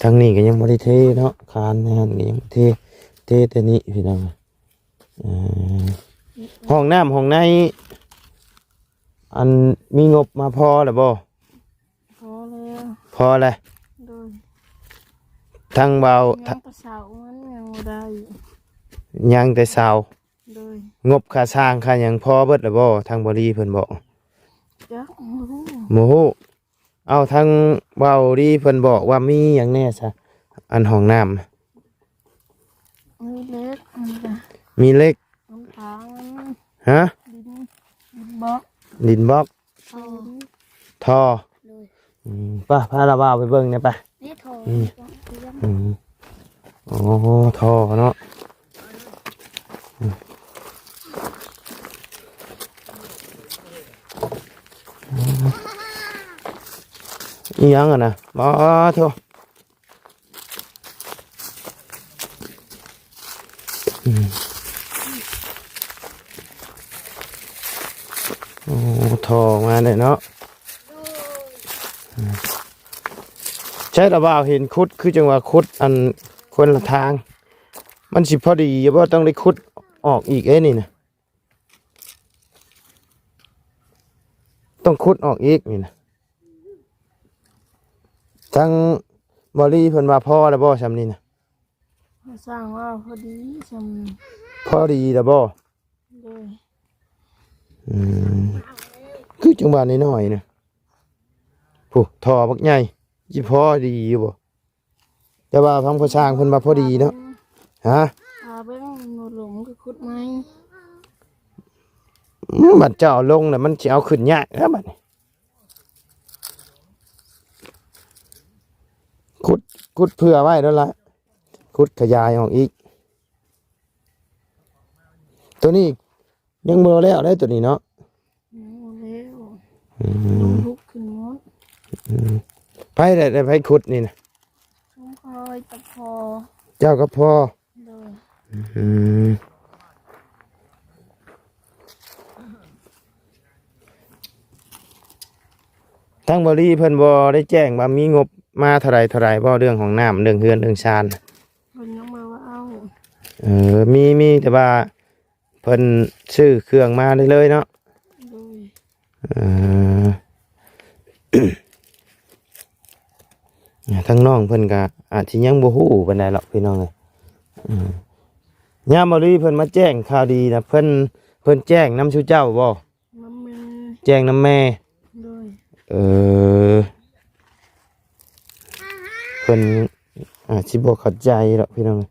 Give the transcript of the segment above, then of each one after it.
ທາງນີ້ກໍຍັງບໍ່ໄດ້ເທເນາະ ຄານໃນຫັ້ນກໍຍັງບໍ່ເທ ເທແຕ່ນີ້ພີ່ນ້ອງ. ເອີ ຫ້ອງນ້ຳຫ້ອງໃນ ອັນ ມີງົບມາພໍແລ້ວບໍ່? ພໍແລ້ວ ພໍແລ້ວ. ໂດຍ. ທາງເວົ້າ ຍັງແຕ່ເຊົ້າ ມັນຍັງບໍ່ໄດ້ ຍັງແຕ່ເຊົ້າ. ໂດຍ. ງົບຄ່າສ້າງຄ່າຫຍັງພໍເບິດແລ້ວບໍ່? ທາງບ່າວລີເພິ່ນບອກ. ຈັກ ບໍ່ຮູ້ ບໍ່ຮູ້. ເອົາ ທາງບ່າວລີເພິ່ນບອກວ່າມີຫຍັງແດ່ຊະ? ອັນຫ້ອງນ້ຳ ມີເຫຼັກ ອັນນີ້ກະ ມີເຫຼັກ ອັນທາງ ຮະ? ດິນ ດິນບລັອກ ດິນບລັອກ ທໍ່ ທໍ່. ໂດຍ. ອືມ ໄປ ພາລາວບ່າວໄປເບິ່ງແດ່ໄປ. ນີ້ທໍ່ ອືມ ນີ້ກໍ ອືມ ໂອ້ ທໍ່ເນາະ. ອີ່ຫຍັງຫັ້ນນະ? ບໍ່ ໂທ້. ອືມ ໂອ້ ທໍ່ມາແລ້ວເນາະ. ອືມ ໃຊ່ລະບ່າວ ເຫັນຂຸດຄືຈັ່ງວ່າຂຸດອັນຄົນລະທາງ ມັນຊິພໍດີຢູ່ບໍ່? ຕ້ອງໄດ້ຂຸດອອກອີກເດ້ນີ້ນະ. ຕ້ອງຂຸດອອກອີກນີ້ນະ. ທາງບ່າວລີເພິ່ນວ່າພໍແລ້ວບໍ່ຊ່ຳນີ້ນະ? ຊ່າງວ່າພໍດີຊ່ຳນີ້ ພໍດີແລ້ວບໍ່? ໂດຍ. ອືມ ຄືຈັ່ງວ່ານ້ອຍໆນະ. ຜູ້ ທໍ່ບັກໃຫຍ່ ຊິພໍດີຢູ່ບໍ່? ແຕ່ວ່າທາງພໍ່ຊ່າງເພິ່ນວ່າພໍດີເນາະ. ຮະ? ຖ້າເບິ່ງບໍ່ລົງກໍຂຸດໃໝ່. ອືມ ບັດເຈົ້າເອົາລົງແລ້ວ ມັນຊິເອົາຂຶ້ນຍາກແລ້ວບັດນີ້. ຂຸດ ຂຸດເຜື່ອໄວ້ໂລດລະ ຂຸດຂະຫຍາຍອອກອີກ. ໂຕນີ້ຍັງບໍ່ແລ້ວເດ້ ໂຕນີ້ເນາະ. ຍັງບໍ່ແລ້ວ. ອືມ ລຸກຂຶ້ນໝົດ. ອືມ ໃຜໄດ້ ໄດ້ໃຜຂຸດນີ້ນະ? ຊຸມຂ້ອຍກັບພໍ່. ເຈົ້າກັບພໍ່? ໂດຍ. ອືມ ທາງບ່າວລີເພິ່ນບໍ່ໄດ້ແຈ້ງວ່າມີງົບມາເທົ່າໃດເທົ່າໃດບໍ່ ເລື່ອງຫ້ອງນ້ຳ ເລື່ອງເຮືອນເລື່ອງຊານ? ເພິ່ນຍັງບໍ່ເວົ້າ. ເອີ ມີ ມີແຕ່ວ່າ ເພິ່ນຊື້ເຄື່ອງມາໄດ້ເລີຍເນາະ. ໂດຍ. ເອີ ທາງນ້ອງເພິ່ນກະອາດຊິຍັງບໍ່ຮູ້ປານໃດດອກພີ່ນ້ອງເອີຍ. ເອີ ຍາມບ່າວລີເພິ່ນມາແຈ້ງຂ່າວດີນະ ເພິ່ນ ເພິ່ນແຈ້ງນຳສູ່ເຈົ້າບໍ່? ນຳແມ່. ແຈ້ງນຳແມ່. ໂດຍ. ເອີ ເພິ່ນອາດຊິບໍ່ເຂົ້າໃຈດອກພີ່ນ້ອງເອີຍ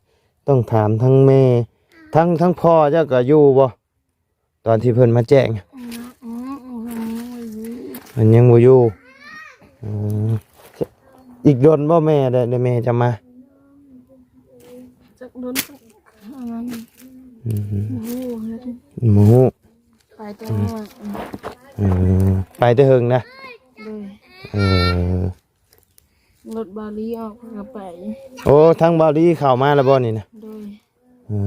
ຕ້ອງຖາມທາງແມ່. ທາງ ທາງພໍ່ເຈົ້າກໍຢູ່ບໍ່ ຕອນທີ່ເພິ່ນມາແຈ້ງ? ອືມ ອືມ ເພິ່ນຍັງບໍ່ຢູ່. ເອີ ອີກດົນບໍ່ແມ່ໄດ້ ໄດ້ແມ່ຈະມາ? ຈັກດົນ ອັນນັ້ນ ອືມ ບໍ່ຮູ້ ບໍ່ຮູ້. ໄປແຕ່ ອືມ ເອີ ໄປແຕ່ເຫິງນະ. ໂດຍ. ເອີ ລົດບ່າວລີອອກເພິ່ນກໍໄປ. ໂອ້ ທາງບ່າວລີເຂົ້າມາແລ້ວບໍ່ນີ້ນະ? ໂດຍ. ເອີ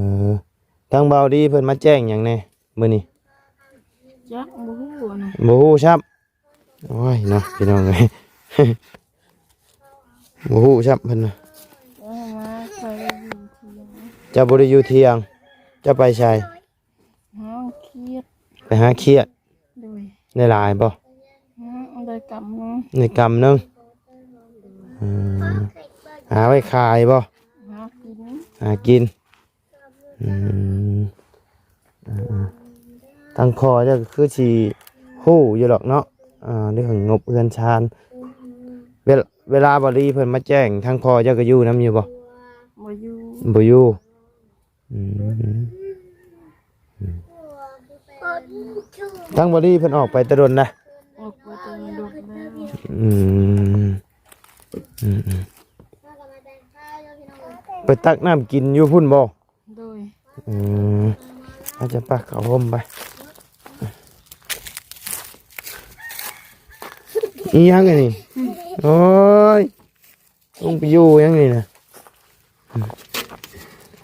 ທາງບ່າວລີເພິ່ນມາແຈ້ງຫຍັງແດ່ມື້ນີ້? ຈັກ ບໍ່ຮູ້ນະ. ບໍ່ຮູ້ຊ້ຳ. ໂອ້ຍເນາະ ພີ່ນ້ອງເອີຍ ບໍ່ຮູ້ຊ້ຳເພິ່ນນະ. ເອີ ມາ ຂ້ອຍຢູ່ທ່ຽງ. ເຈົ້າບໍ່ໄດ້ຢູ່ທ່ຽງ ເຈົ້າໄປໃສ? ຫາຂຽດ. ໄປຫາຂຽດ. ໂດຍ. ໄດ້ຫຼາຍບໍ່? ຫາ ໄດ້ກຳໜຶ່ງ. ໄດ້ກຳໜຶ່ງ. ອືມ ຫາໄວ້ຂາຍບໍ່? ຫາກິນ. ຫາກິນ. ອືມ ເອີໆ ທາງພໍ່ເຈົ້າກໍຄືຊິຮູ້ຢູ່ດອກເນາະ ອ່າ ເລື່ອງງົບເຮືອນຊານ. ເວລາ ເວລາບ່າວລີເພິ່ນມາແຈ້ງ ທາງພໍ່ເຈົ້າກໍຢູ່ນຳຢູ່ບໍ່? ບໍ່ຢູ່. ບໍ່ຢູ່. ອືມ ທາງບ່າວລີເພິ່ນອອກໄປແຕ່ດົນນະ? ອອກໄປແຕ່ດົນແລ້ວ. ອືມ ອືມໆ ໄປຕັກນ້ຳກິນຢູ່ພຸ້ນບໍ່? ໂດຍ. ເອີ ອາດຈະປະເຂົ້າຮົ່ມໄປ. ອີຫຍັງອັນນີ້? ໂອ້ຍ ລົງໄປຢູ່ຫຍັງນີ້ນະ?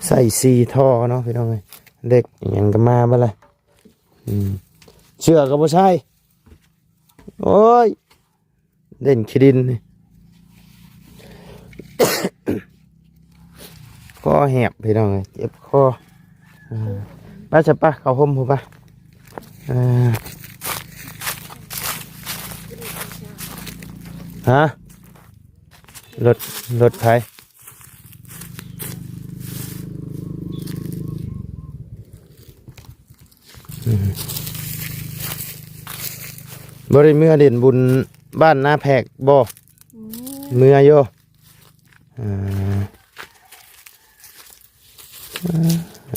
ໃສ່ສີ່ທໍ່ເນາະ ພີ່ນ້ອງເອີຍ ເດັກອີຫຍັງກໍມາເບິດລະ. ອືມ ເສື້ອກໍບໍ່ໃສ່. ໂອ້ຍ ເຫຼັ້ນຂີ້ດິນນີ້ ຄໍແຫບພີ່ນ້ອງເອີຍ ເຈັບຄໍ. ເອີ ໄປຊະ ໄປເຂົ້າຮົ່ມພຸ້ນໄປ. ເອີ ຮະ ລົດ ລົດໃຜ? ອືມ ບໍ່ໄດ້ເມືອຫຼິ້ນບຸນບ້ານນາແພກບໍ່? ອືມ ເມືອຢູ່. ອ່າ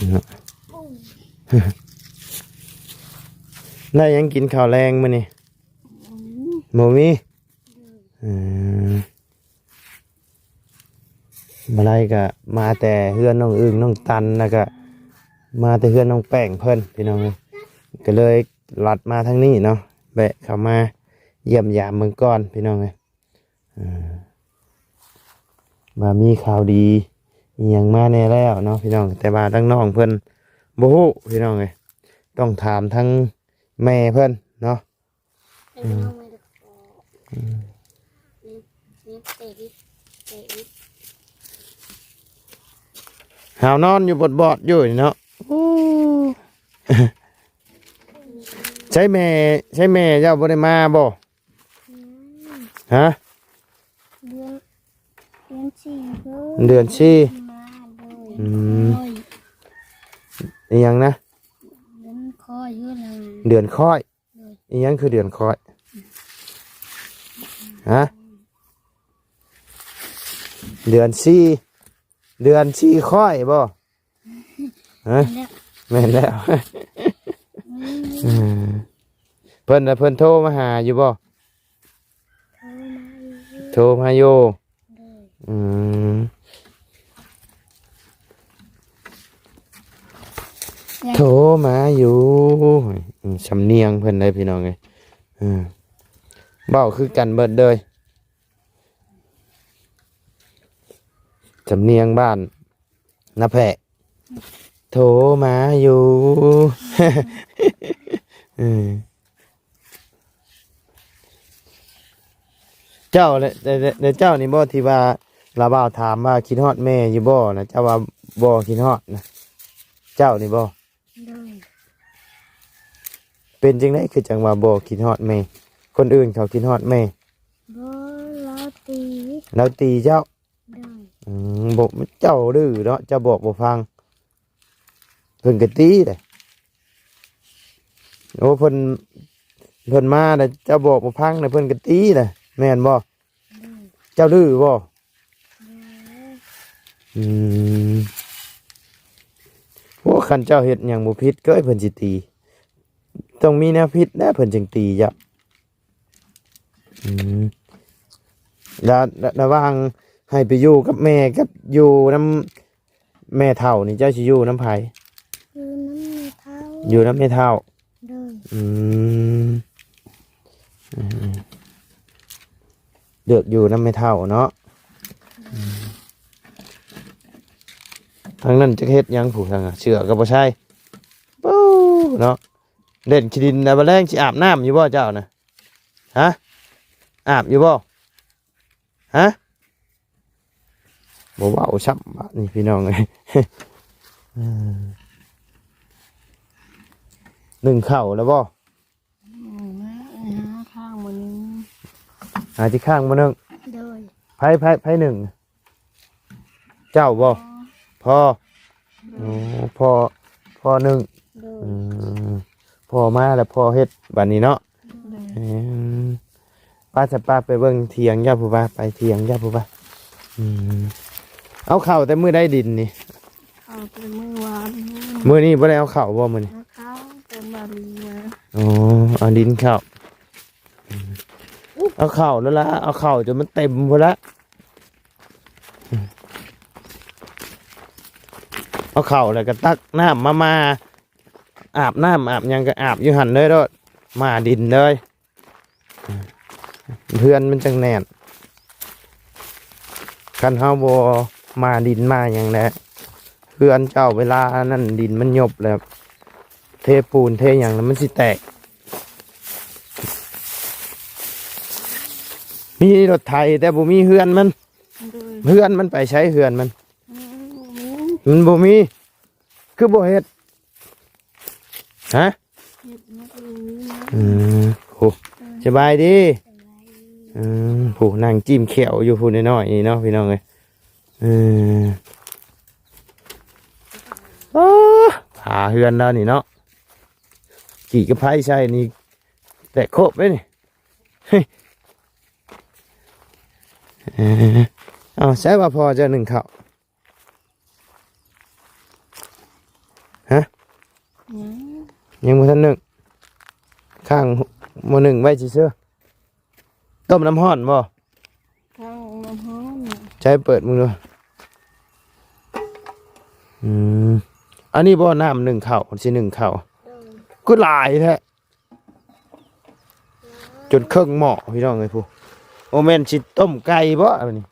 ເນາະ ໄດ້ຫຍັງກິນເຂົ້າແລງມື້ນີ້? ບໍ່ມີ. ອືມ ບໍ່ໄດ້ ກະມາແຕ່ເຮືອນນ້ອງອຶ່ງ ນ້ອງຕັນ ແລ້ວກະມາແຕ່ເຮືອນນ້ອງແປ້ງເພິ່ນ ພີ່ນ້ອງເອີຍ ກະເລີຍລັດມາທາງນີ້ເນາະ ແວະເຂົ້າມາຢ້ຽມຢາມເບິ່ງກ່ອນ ພີ່ນ້ອງເອີຍ. ອ່າ ວ່າມີຂ່າວດີອີ່ຫຍັງມາແດ່ແລ້ວເນາະ ພີ່ນ້ອງ ແຕ່ວ່າທາງນ້ອງເພິ່ນບໍ່ຮູ້ ພີ່ນ້ອງເອີຍ ຕ້ອງຖາມທາງແມ່ເພິ່ນເນາະ. ອືມ ຫາວນອນຢູ່ບອດໆຢູ່ນີ້ເນາະ. ໂອ້ ໃຊ້ແມ່ ໃຊ້ແມ່ເຈົ້າບໍ່ໄດ້ມາບໍ່? ອືມ ຮະ? ເດືອນ ເດືອນສີ່ເດີ ເດືອນສີ່ ມາໂດຍ ອືມ ໂດຍ ອີ່ຫຍັງນະ? ເດືອນຄ້ອຍຢູ່ນະ ເດືອນຄ້ອຍ ໂດຍ ອີ່ຫຍັງຄືເດືອນຄ້ອຍ? ຮະ? ເດືອນສີ່ ເດືອນສີ່ຄ້ອຍບໍ່? ຮະ? ແມ່ນແລ້ວ ແມ່ນແລ້ວ ອືມ ເພິ່ນ ເພິ່ນໂທມາຫາຢູ່ບໍ່? ໂທມາຢູ່ ໂທມາຢູ່ ໂດຍ ອືມ ໂທມາຢູ່ ອືມ ສຳນຽງເພິ່ນເດ້ ພີ່ນ້ອງເອີຍ ເອີ ເວົ້າຄືກັນເບິດເລີຍ ສຳນຽງບ້ານນາແພກ ໂທມາຢູ່ ເອີ ເຈົ້າແຫຼະ ແຕ່ ແຕ່ ແຕ່ເຈົ້ານີ້ບໍ່ ທີ່ວ່າລາວບ່າວຖາມວ່າຄິດຮອດແມ່ຢູ່ບໍ່ນະ ເຈົ້າວ່າບໍ່ຄິດຮອດນະ ເຈົ້ານີ້ບໍ່? ໂດຍ ເປັນຈັ່ງໃດຄືຈັ່ງວ່າບໍ່ຄິດຮອດແມ່? ຄົນອື່ນເຂົາຄິດຮອດແມ່. ບໍ່ ລາວຕີ ລາວຕີເຈົ້າ. ໂດຍ ອືມ ບໍ່ ເຈົ້າດື້ເນາະ ເຈົ້າບອກບໍ່ຟັງ ເພິ່ນກໍຕີເດ້. ໂອ້ ເພິ່ນ ເພິ່ນມາແລ້ວ ເຈົ້າບອກບໍ່ຟັງແລ້ວ ເພິ່ນກໍຕີເດ້ ແມ່ນບໍ່? ໂດຍ ເຈົ້າດື້ບໍ່? ໂດຍ ອືມ ໂອ້ ຄັນເຈົ້າເຮັດຫຍັງບໍ່ຜິດເກີຍ ເພິ່ນຊິຕີ ຕ້ອງມີແນວຜິດແຫຼະ ເພິ່ນຈຶ່ງຕີເຈົ້າ. ອືມ ລະ ລະ ລະຫວ່າງໃຫ້ໄປຢູ່ກັບແມ່ກັບຢູ່ນຳແມ່ເຖົ້ານີ້ ເຈົ້າຊິຢູ່ນຳໃຜ? ຢູ່ນຳແມ່ເຖົ້າ ຢູ່ນຳແມ່ເຖົ້າ. ໂດຍ ອືມ ເລືອກຢູ່ນຳແມ່ເຖົ້າເນາະ. ອືມ ທາງນັ້ນຈັກເຮັດຫຍັງຜູ້ທາງ ເສື້ອກໍບໍ່ໃສ່ ປູ້ ເນາະ ເຫຼັ້ນຂີ້ດິນ ແລ້ວບາດແລງຊິອາບນ້ຳຢູ່ບໍ່ເຈົ້ານະ? ຮະ? ອາບຢູ່ບໍ່? ຮະ? ບໍ່ເວົ້າຊ້ຳບາດນີ້ພີ່ນ້ອງເອີຍ. ເອີ ໜຶ້ງເຂົ້າແລ້ວບໍ່? ອືມ ຫາຂ້າງມື້ໜຶ່ງ ຫາທີ່ຂ້າງມື້ໜຶ່ງ. ໂດຍ ໃຜ ໃຜ ໃຜໜຶ້ງ? ເຈົ້າບໍ່? ພໍ່ ພໍ່ ໂດຍ ໂອ້ ພໍ່ ພໍ່ໜຶ້ງ. ໂດຍ ອືມ ພໍ່ມາແລ້ວພໍ່ເຮັດບາດນີ້ເນາະ. ໂດຍ ອືມ ໄປຊະ ໄປ ໄປເບິ່ງຖຽງເຈົ້າພຸ້ນ ໄປຖຽງເຈົ້າພຸ້ນ. ອືມ ເອົາເຂົ້າແຕ່ມື້ໃດດິນນີ້? ເອົາແຕ່ມື້ວານ. ມື້ນີ້ບໍ່ໄດ້ເອົາເຂົ້າບໍ່ມື້ນີ້? ເອົາເຂົ້າແຕ່ບາດນີ້ນະ. ອໍ ເອົາດິນເຂົ້າ. ເອົາເຂົ້າແລ້ວລະ ເອົາເຂົ້າຈົນມັນເຕັມພຸ້ນລະ. ເອົາເຂົ້າແລ້ວກໍຕັກນ້ຳມາ ມາອາບນ້ຳອາບຫຍັງກໍອາບຢູ່ຫັ້ນເລີຍໂລດ ໝ່າດິນເລີຍ ເຮືອນມັນຈັ່ງແໜ້ນ. ຄັນເຮົາບໍ່ໝ່າດິນໝ່າຫຍັງແຫຼະ ເຮືອນເຈົ້າເວລານັ້ນດິນມັນຍົບແລ້ວ ເທປູນເທຫຍັງແລ້ວມັນຊິແຕກ. ມີລົດໄຖແຕ່ບໍ່ມີເຮືອນມັນ. ໂດຍ ເຮືອນມັນໄປໃສເຮືອນມັນ? ອືມ ບໍ່ມີ ມັນບໍ່ມີ ຄືບໍ່ເຮັດ? ຮະ? ເຮັດມັນກໍບໍ່ມີນະ. ອືມ ໂອ້ ເອີ ສະບາຍດີ. ສະບາຍດີ. ເອີ ອືມ ຜູ້ນັ່ງຈິ້ມແຂ້ວຢູ່ ຜູ້ນ້ອຍໆນີ້ເນາະ ພີ່ນ້ອງເອີຍ. ເອີ ອ້າ ຝາເຮືອນລາວນີ້ເນາະ ກີ້ກັບໄຟໃສ່ນີ້ແຕກໂຄບເດ້ນີ້. ເອີ ເອົາ ໃສວ່າພໍ່ເຈົ້າໜຶ້ງເຂົ້າ? ຮະ? ຍັງ ຍັງບໍ່ທັນໜຶ້ງ ຄ້າງໝໍ້ໜຶ້ງໄວ້ຊື່ໆ. ຕົ້ມນ້ຳຮ້ອນບໍ່? ຕັ້ງນ້ຳຮ້ອນ. ໃຊ້ເປີດເບິ່ງດູ. ອືມ ອັນນີ້ບໍ່ ນ້ຳໜຶ້ງເຂົ້າ ຊິໜຶ້ງເຂົ້າ? ເອີ ຄືຫຼາຍແທ້. ຈົນເຄິ່ງໝໍ້ ພີ່ນ້ອງເອີຍ ຜູ້ ໂອແມ່ນຊິຕົ້ມໄກ່ບໍ່ອັນນີ້?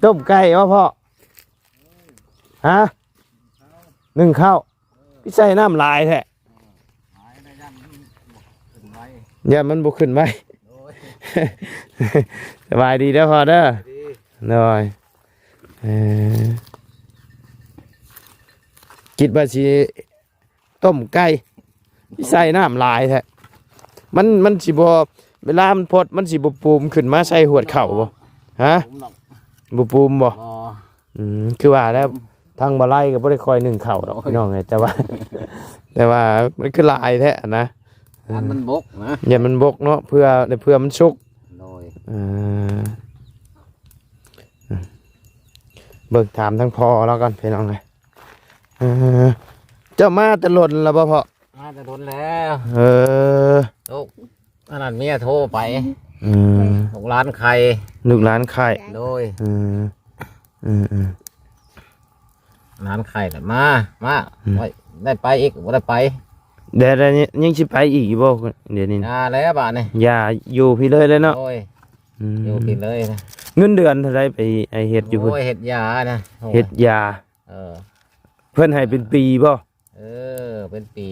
ຕົ້ມໄກ່ບໍ່ພໍ່? ຮະ? ໜຶ້ງເຂົ້າ ຄືໃສ່ນ້ຳຫຼາຍແທ້? ຢ້ານມັນບໍ່ຂຶ້ນໄວ. ສະບາຍດີເດີພໍ່ເດີ. ໂດຍ ເອີ ຄິດວ່າຊິ ຕົ້ມໄກ່ ໃສ່ນ້ຳຫຼາຍແທ້ ມັນ ມັນຊິບໍ່ ເວລາມັນພົດ ມັນຊິບໍ່ປູມຂຶ້ນມາໃສ່ຫວດເຂົ້າບໍ່? ຮະ? ບໍ່ປູມບໍ່? ບໍ່. ອືມ ຄືວ່າແລ້ວ ທາງບ່າວໄລກໍບໍ່ໄດ້ຄ່ອຍໜຶ້ງເຂົ້າດອກ ໂອ້ຍ ພີ່ນ້ອງເອີຍ ແຕ່ວ່າ ແຕ່ວ່າມັນຄືຫຼາຍແທ້ນະ. ຢ້ານມັນບົກນະ ຢ້ານມັນບົກເນາະ ເພື່ອ ເພື່ອມັນສຸກ. ໂດຍ ເອີ ເບິ່ງຖາມທາງພໍ່ລາວກ່ອນ ພີ່ນ້ອງເອີຍ. ເອີ ເຈົ້າມາແຕ່ດົນແລ້ວບໍ່ພໍ່? ມາແຕ່ດົນແລ້ວ. ເອີ ລູກ ອັນນັ້ນເມຍໂທໄປ. ອືມ ລູກຫຼານໄຂ້ ລູກຫຼານໄຂ້. ໂດຍ ເອີ ເອີ ເອີ ຫຼານໄຂ້ລະມາ ມາ. ອືມ ໂອ້ຍ ໄດ້ໄປອີກ ບໍ່ໄດ້ໄປ. ແດ ແດ ຍັງຊິໄປອີກຢູ່ບໍ່ດຽວນີ້? ຢ່າແລ້ວບາດນີ້ ຢ່າ ຢູ່ພີ້ເລີຍແຫຼະເນາະ. ໂດຍ ອືມ ຢູ່ພີ້ເລີຍນະ. ເງິນເດືອນເທົ່າໃດໄປ ໄປເຮັດຢູ່ພຸ້ນ? ໂອ້ຍ ເຮັດຢານະ. ໂອ້ຍ ເຮັດຢາ. ເອີ ເພິ່ນໃຫ້ເປັນປີບໍ່? ເອີ ເປັນປີ.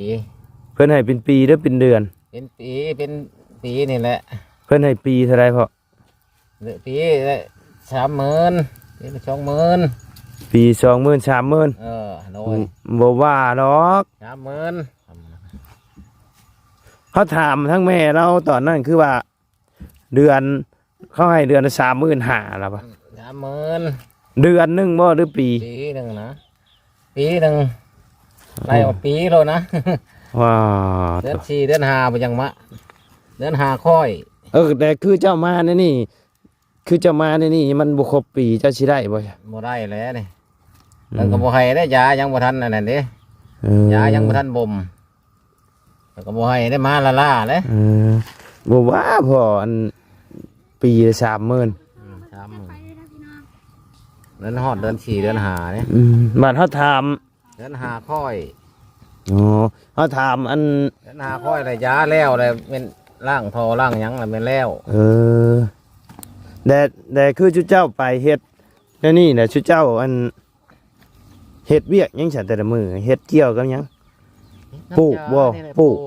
ເພິ່ນໃຫ້ເປັນປີ ຫຼື ເປັນເດືອນ? ເປັນປີ ເປັນປີນີ້ແຫຼະ. ເພິ່ນໃຫ້ປີເທົ່າໃດພໍ່? ປີລະສາມໝື່ນ ປີລະສອງໝື່ນ. ປີສອງໝື່ນ ສາມໝື່ນ. ເອີ ໂດຍ ບໍ່ວ່າດອກ ສາມໝື່ນ. ເຮົາຖາມທາງແມ່ລາວຕອນນັ້ນ ຄືວ່າ ເດືອນ ເຂົາໃຫ້ເດືອນລະສາມໝື່ນຫ້າລະວະ? ສາມໝື່ນ. ເດືອນໜຶ່ງບໍ່ ຫຼື ປີ? ປີໜຶ່ງນະ ປີໜຶ່ງ. ໄລ່ອອກປີໂລດນະ. ວ້າ ເດືອນສີ່ ເດືອນຫ້າບໍ່ຍັງມາ ເດືອນຫ້າຄ່ອຍ. ເອີ ແຕ່ຄືເຈົ້າມາໃນນີ້ ຄືເຈົ້າມາໃນນີ້ ມັນບໍ່ຄົບປີ ເຈົ້າຊິໄດ້ບໍ່? ບໍ່ໄດ້ແຫຼະນີ້. ອືມ ເພິ່ນກໍບໍ່ໃຫ້ເດ້ ຢາຍັງບໍ່ທັນອັນນັ້ນເດ້. ເອີ ຢາຍັງບໍ່ທັນບົ່ມ. ແລ້ວກໍບໍ່ໃຫ້ໄດ້ ມາລ້າໆເດ້. ເອີ ບໍ່ວ່າພໍ ອັນ ປີລະສາມໝື່ນ. ອືມ ສາມໝື່ນ ນັ້ນຮອດເດືອນສີ່ ເດືອນຫ້າເດ້. ອືມ ບາດເຮົາຖາມ ເດືອນຫ້າຄ່ອຍ. ອໍ ເຮົາຖາມ ອັນ ເດືອນຫ້າຄ່ອຍລະ ຢາແລ້ວລະ ແມ່ນລ້າງທໍ່ລ້າງຫຍັງລະ ແມ່ນແລ້ວ. ເອີ ແຕ່ ແຕ່ຄືຊຸເຈົ້າໄປເຮັດແນວນີ້ນະ ຊຸເຈົ້າ ອັນ ເຮັດວຽກຫຍັງຊັ້ນແຕ່ລະມື້? ເຮັດກ່ຽວກັບຫຍັງ? ປູກບໍ່? ປູກ.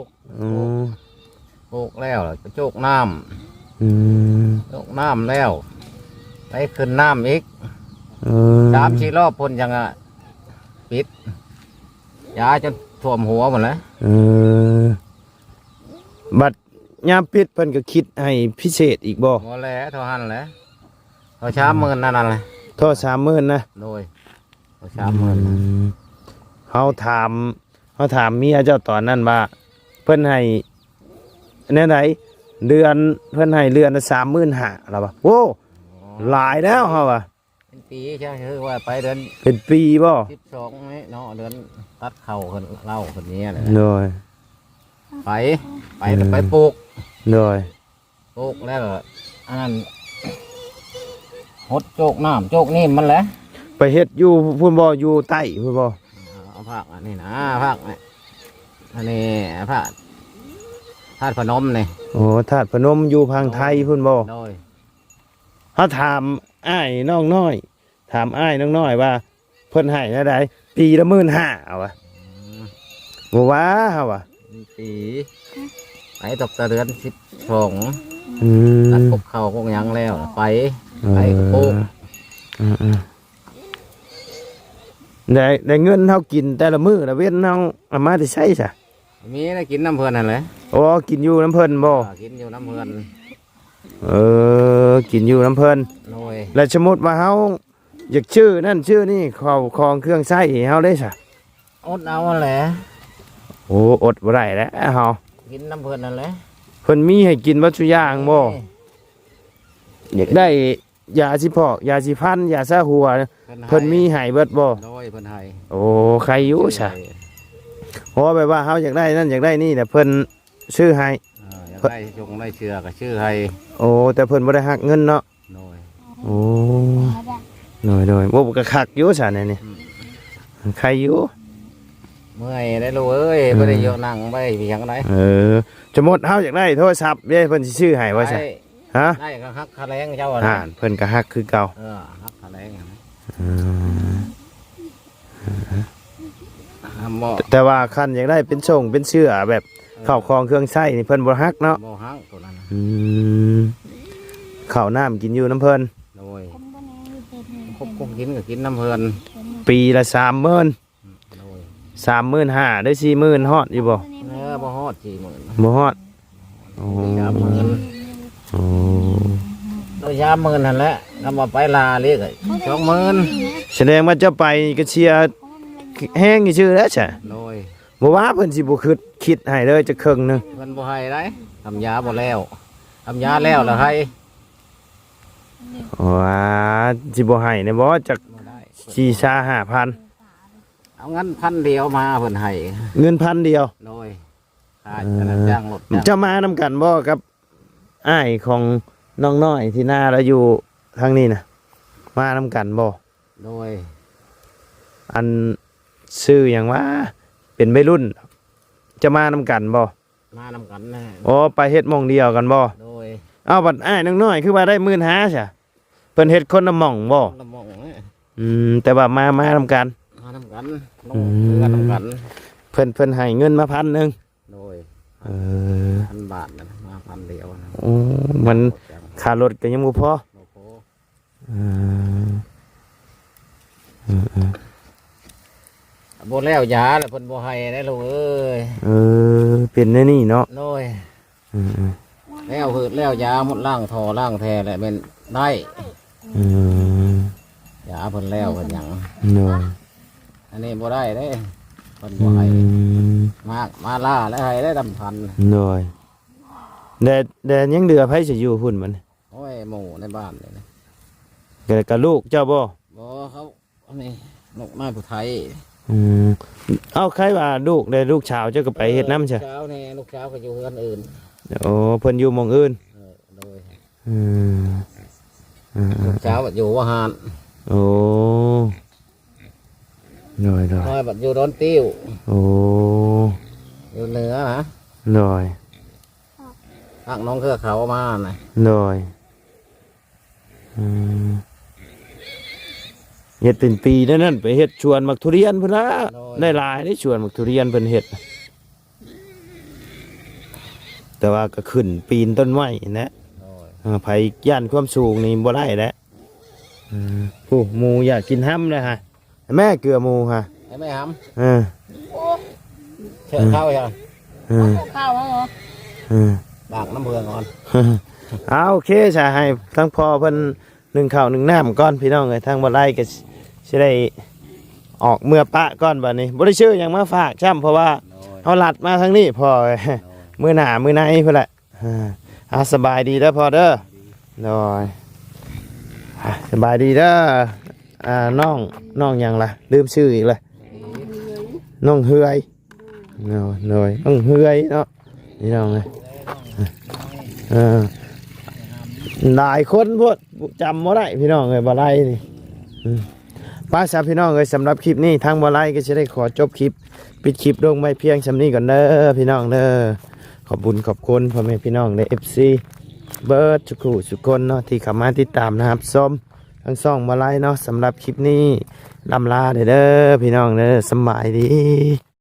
ອືມ ປູກແລ້ວລະໂຈກນ້ຳ. ອືມ ໂຈກນ້ຳແລ້ວ ໄປຂຶ້ນນ້ຳອີກ. ເອີ ສາມສີ່ຮອບພຸ້ນຈັ່ງ ອະ ປິດ ຢາຈົນຖ້ວມຫົວພຸ້ນແຫຼະ. ເອີ ບັດຍາມປິດເພິ່ນກໍຄິດໃຫ້ພິເສດອີກບໍ່? ບໍ່ແຫຼະ ເທົ່າຫັ້ນແຫຼະ. ເທົ່າສາມໝື່ນນັ້ນແຫຼະ. ເທົ່າສາມໝື່ນນະ? ໂດຍ ເທົ່າສາມໝື່ນ. ອືມ ເຮົາຖາມ ເຮົາຖາມເມຍເຈົ້າຕອນນັ້ນວ່າ ເພິ່ນໃຫ້ແນວໃດ? ເດືອນ ເພິ່ນໃຫ້ເດືອນລະສາມໝື່ນຫ້າ ລາວວ່າ. ໂອ້ ຫຼາຍແລ້ວ ເຮົາວ່າ. ເປັນປີ ໃຊ່ ຄືວ່າໄປເດືອນ ເປັນປີບໍ່? ສິບສອງນີ້ເນາະ ເດືອນຕັດເຂົ້າເພິ່ນ ເຫຼົ້າເພິ່ນນີ້ແຫຼະ. ໂດຍ ໄປ ໄປ ເອີ ໄປປູກ. ໂດຍ ປູກແລ້ວ ອັນນັ້ນ ຫົດໂຈກນ້ຳໂຈກນີ້ມັນແຫຼະ. ໄປເຮັດຢູ່ພຸ້ນບໍ່? ຢູ່ໃຕ້ພຸ້ນບໍ່? ເອົາພາກອັນນີ້ນະ ພາກນີ້ ອັນນີ້ພາກທາດພະນົມນີ້. ໂອ້ ທາດພະນົມຢູ່ພັງໄທພຸ້ນບໍ່? ໂດຍ ເຮົາຖາມອ້າຍນ້ອງນ້ອຍ ຖາມອ້າຍນ້ອງນ້ອຍວ່າ ເພິ່ນໃຫ້ແນວໃດ? ປີລະໝື່ນຫ້າ ເອົາວະ. ອືມ ບໍ່ວ່າ ເຮົາວ່າ ເປັນປີ ໄປຕົກແຕ່ເດືອນສິບສອງ. ອືມ ຕັດກົກເຂົ້າກົກຫຍັງແລ້ວ ໄປ ເອີ ໄປກໍປູກ. ອືມໆ ໄດ້ ໄດ້ເງິນເຮົາກິນແຕ່ລະມື້ລະເວັນ ເຮົາເອົາມາແຕ່ໃສຊະ? ມີແນວກິນນຳເພິ່ນຫັ້ນແຫຼະ. ໂອ້ ກິນຢູ່ນຳເພິ່ນບໍ່? ເອີ ກິນຢູ່ນຳເພິ່ນ. ເອີ ກິນຢູ່ນຳເພິ່ນ. ໂດຍ. ແລ້ວສົມມຸດວ່າເຮົາຢາກຊື້ນັ້ນຊື້ນີ້ ເຂົ້າຂອງເຄື່ອງໃຊ້ໃຫ້ເຮົາເດ້ຊະ? ອົດເອົາຫັ້ນແຫຼະ. ໂອ້ ອົດບໍ່ໄດ້ແລ້ວເຮົາ ກິນນຳເພິ່ນຫັ້ນແຫຼະ. ເພິ່ນມີໃຫ້ກິນເບິດສູ່ຢ່າງບໍ່? ຢາກໄດ້ ຢາສີຟອກ ຢາສີຟັນ ຢາສະຫົວ ເພິ່ນໃຫ້ ເພິ່ນມີໃຫ້ເບິດບໍ່? ໂດຍ ເພິ່ນໃຫ້. ໂອ້ ໄຄຢູ່ຊະ. ເອີ ເພາະວ່າແບບວ່າເຮົາຢາກໄດ້ນັ້ນຢາກໄດ້ນີ້ແຫຼະ ເພິ່ນຊື້ໃຫ້. ເອີ ຢາກໄດ້ຊົງໄດ້ເຊື່ອກໍຊື້ໃຫ້. ໂອ້ ແຕ່ເພິ່ນບໍ່ໄດ້ຫັກເງິນເນາະ. ໂດຍ. ໂອ້ ໂດຍໆ ໂອ້ ກໍຄັກຢູ່ຊະແນວນີ້. ອືມ ໄຄຢູ່. ເມື່ອຍໄດ໋ລູກເອີຍ. ເອີ ບໍ່ໄດ້ຢູ່ນັ່ງໄວ້ຫຍັງໃດ. ເອີ ສົມມຸດເຮົາຢາກໄດ້ໂທລະສັບເດ້ ເພິ່ນຊິຊື້ໃຫ້ວ່າຊະ? ໄດ້. ຮະ? ໄດ້ ກໍຫັກຄ່າແຮງເຈົ້າ. ອ່າ ເພິ່ນກໍຫັກຄືເກົ່າ. ເອີ ຫັກຄ່າແຮງ. ອືມ ແຕ່ວ່າຄັນຢາກໄດ້ເປັນສົ່ງເປັນເສື້ອແບບ ເອີ ເຂົ້າຂອງເຄື່ອງໃຊ້ນີ້ເພິ່ນບໍ່ຫັກເນາະ. ບໍ່ຫັກໂຕນັ້ນ. ອືມ ເຂົ້ານ້ຳກິນຢູ່ນຳເພິ່ນ. ໂດຍ. ຄົບຄົບກິນກໍກິນນຳເພິ່ນ. ປີລະສາມໝື່ນ. ໂດຍ. ສາມໝື່ນຫ້າ ຫຼື ສີ່ໝື່ນ ຮອດຢູ່ບໍ່? ເອີ ບໍ່ຮອດສີ່ໝື່ນ. ບໍ່ຮອດ. ໂອ້ ສາມໝື່ນ. ໂອ້ ໂດຍ ສາມໝື່ນຫັ້ນແຫຼະ. ຄຳວ່າໄປລາເລີກສອງໝື່ນ. ສະແດງວ່າເຈົ້າໄປກໍເສຍແຮງຊື່ໆແຫຼະຊະ. ໂດຍ. ບໍ່ວ່າເພິ່ນຊິບໍ່ຄິດ ຄິດໃຫ້ເລີຍຈັກເຄິ່ງໜຶ່ງ. ເພິ່ນບໍ່ໃຫ້ໃດ໋. ທຳຢາບໍ່ແລ້ວ. ທຳຢາແລ້ວລະໃຫ້. ວ່າຊິບໍ່ໃຫ້ແນ່ບໍ່ ຈັກ ບໍ່ໄດ້ ສີ່ສາມຫ້າພັນ. ເອົາເງິນພັນດຽວມາເພິ່ນໃຫ້. ເງິນພັນດຽວ. ໂດຍ. ຄ່າ ເອີ ຈ້າງລົດ ເຈົ້າມານຳກັນບໍ່ກັບອ້າຍຂອງນ້ອງນ້ອຍທີ່ນາລາວຢູ່ທາງນີ້ນະ? ມານຳກັນບໍ່? ໂດຍ. ອັນ ຊື່ຫຍັງຫວາ? ເປັນໄວລຸ້ນ ຈະມານຳກັນບໍ່? ມານຳກັນນະ. ໂອ້ ໄປເຮັດໝ່ອງດຽວກັນບໍ່? ໂດຍ. ເອົ້າ ບັດອ້າຍນ້ອງນ້ອຍຄືວ່າໄດ້ໝື່ນຫ້າຊະ? ເພິ່ນເຮັດຄົນລະໝ່ອງບໍ່? ຄົນລະໝ່ອງ. ອືມ ແຕ່ວ່າມາ ມານຳກັນ. ມານຳກັນ. ອືມ ລົງເຮືອນຳກັນ. ເພິ່ນ ເພິ່ນໃຫ້ເງິນມາພັນໜຶ່ງ. ໂດຍ. ເອີ ພັນບາດນະ ມາພັນດຽວນະ. ໂອ້ ມັນຄ່າລົດກໍຍັງບໍ່ພໍ. ບໍ່ພໍ. ເອີ ເອີ ເອີ ບໍ່ແລ້ວຢາແລ້ວເພິ່ນບໍ່ໃຫ້ໄດ໋ລູກເອີຍ. ເອີ ເປັນແນວນີ້ເນາະ. ໂດຍ. ເອີ ເອີ ແລ້ວເຮີດແລ້ວຢາໝົດ ລ້າງທໍ່ລ້າງແທ້ແລ້ວແມ່ນໄດ້. ເອີ ຢາເພິ່ນແລ້ວເພິ່ນຫຍັງ. ໂດຍ. ອັນນີ້ບໍ່ໄດ້ເດ້ ເພິ່ນບໍ່ໃຫ້. ອືມ ມາ ມາລ່າແລ້ວໃຫ້ໄດ້ນຳພັນ. ໂດຍ. ແຕ່ ແຕ່ຍັງເຫຼືອໃຜຊິຢູ່ພຸ້ນບັດນີ້? ໂອ້ຍ ໝູ່ໃນບ້ານນີ້ນະ. ກໍ ກໍລູກເຈົ້າບໍ່? ບໍ່ ເຂົາ ອັນນີ້ລູກນາຍຜູ້ໄທ. ອືມ ເອົ້າ ໃຄວ່າລູກແດ່ ລູກສາວເຈົ້າກໍໄປເຮັດນຳຊະ? ເອີ ລູກສາວນີ້ ລູກສາວກໍຢູ່ເຮືອນອື່ນ. ໂອ້ ເພິ່ນຢູ່ໝ່ອງອື່ນ. ເອີ ໂດຍ. ອືມ ເອີ ເອີ ລູກສາວຢູ່ວະຫານ. ໂອ້ ໂດຍ ໂດຍ. ນ້ອຍບັດຢູ່ດອນຕິ້ວ. ໂອ້ ຢູ່ເໜືອນະ. ໂດຍ. ພາກໜອງເຄືອເຂົາມານະ. ໂດຍ. ອືມ ເຮັດເປັນປີນັ້ນ ໄປເຮັດສວນໝາກທຸລຽນພຸ້ນລະ. ໂດຍ. ໄດ້ຫຼາຍເດ້ ສວນໝາກທຸລຽນເພິ່ນເຮັດ. ແຕ່ວ່າກໍຂຶ້ນປີນຕົ້ນໄມ້ແຫຼະ. ໂດຍ. ເອີ ໃຜຢ້ານຄວາມສູງນີ້ບໍ່ໄດ້ແຫຼະ. ເອີ ຜູ້ໝູຢາກກິນຮຳແລ້ວຫະ. ແມ່ເກືອໝູຫະ ໃຫ້ແມ່ຫຳ. ເອີ ເຊີນເຂົ້າຫຍັງ. ເອີ ເຂົ້າເອົາເນາະ. ເອີ ບາກນ້ຳເພື່ອງກ່ອນ. ເອົາ ໂອເຄ ສະ ໃຫ້ທາງພໍ່ເພິ່ນໜຶ້ງເຂົ້າໜຶ້ງນ້ຳກ່ອນພີ່ນ້ອງເອີຍ. ທາງບໍ່ໄລກໍຊິໄດ້ອອກເມືອປະກ່ອນບັດນີ້. ບໍ່ໄດ້ຊື້ຫຍັງມາຝາກຊ້ຳ ເພາະວ່າ ໂດຍ ເຮົາລັດມາທາງນີ້ພໍ່ເອີຍ. ໂດຍ. ມື້ໜ້າມື້ໃນພຸ້ນແຫຼະ. ອ່າ ອ່າ ສະບາຍດີເດີພໍ່ເດີ. ໂດຍ ອ່າ ສະບາຍດີເດີ. ອ່າ ນ້ອງ ນ້ອງຫຍັງລະ? ລືມຊື່ອີກລະ. ນ້ອງເຮືອຍ. ໂດຍ ໂດຍ ນ້ອງເຮືອຍເນາະ ພີ່ນ້ອງເອີຍ. ເອີ ຫຼາຍຄົນໂພດ ຈຳບໍ່ໄດ້ພີ່ນ້ອງເອີຍ ບໍ່ໄດ້ນີ້. ອືມ ໄປຊະພີ່ນ້ອງເອີຍ ສຳລັບຄລິບນີ້ ທາງບໍ່ໄລກໍຊິໄດ້ຂໍຈົບຄລິບ ປິດຄລິບລົງໄວ້ພຽງສ່ຳນີ້ກ່ອນເດີພີ່ນ້ອງເດີ. ຂອບບຸນຂອບຄຸນພໍ່ແມ່ພີ່ນ້ອງ ແລະ ເອັຟຊີ ເບິດທຸກຜູ້ທຸກຄົນເນາະ ທີ່ເຂົ້າມາຕິດຕາມ ແລະ ຮັບຊົມທາງຊ່ອງບໍ່ໄລເນາະ. ສຳລັບຄລິບນີ້ ລ່ຳລາເດີພີ່ນ້ອງເດີ. ສຳບາຍດີ.